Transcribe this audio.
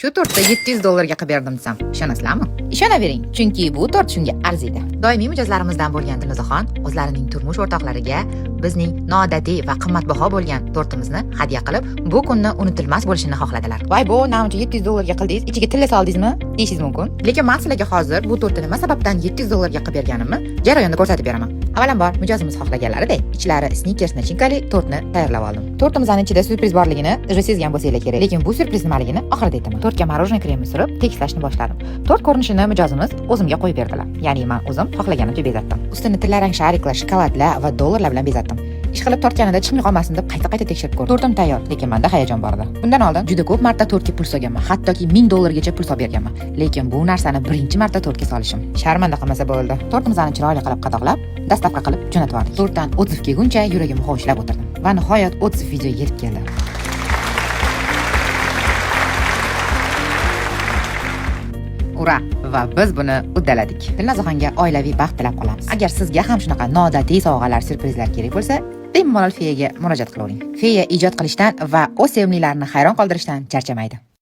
Shu tortda 700 dollarga qilib berdim desam, ishonasizlarmi? Ishonavering, chunki bu tort shunga arziydi. Doimiy mijozlarimizdan bo'lgan Dilnozaxon o'zlarining turmush o'rtoqlariga bizning noodatiy va qimmatbaho bo'lgan tortimizni hadya qilib, bu kunni unutilmas bo'lishini xohladilar. "Voy, bu namuncha 700 dollarga qildingiz, ichiga tilla soldingizmi?" deyishingiz mumkin. Lekin men sizlarga hozir bu tortni nima sababdan 700 dollarga qilib berganimni jarayonda ko'rsatib beraman. Avvalambor, mijozimiz xohlaganlaridek, ichlari Snickers начинка li tortni tayyorlab oldim. Tortimizning ichida syurpriz borligini уже sezgan bo'lsanglar kerak. Lekin bu syurpriz nimaligini oxirida aytaman. Tortga мороженое kremni surib, tekislashni boshladim. Tort ko'rinishini mijozimiz o'zimga qo'yib berdilar. Ya'ni men o'zim xohlaganimcha bezatdim. Ustini tillarang шарик lar, shokoladlar va dollarlar bilan bezatdim. Ishqilib tortganida chiqmay qolmasin deb qayta-qayta tekshirib ko'rdim. Tortim tayyor, lekin menda hayajon bor edi. Bundan oldin juda ko'p marta tortga pul solganman, hattoki 1000 dollargacha pul solib berganman. Lekin bu narsani birinchi marta tortga solishim. Sharmanda qilmasa bo'ldi. Tortimizni chiroyli qilib qadoqlab, доставка qilib jo'natib yubordik. Tortdan отзыв kelguncha yuragim hovuchlab o'tirdim. Va nihoyat отзыв video yetib keldi. Ura! Va biz buni uddaladik. Dilnozaxonga oilaviy baxt tilab qolamiz. Agar sizga ham shunaqa noodatiy sovg'alar, syurprizlar kerak bo'lsa, bemalol Feyaga murojaat qilavering. Feya ijod qilishdan va o'z sevimlilarini hayron qoldirishdan charchamaydi.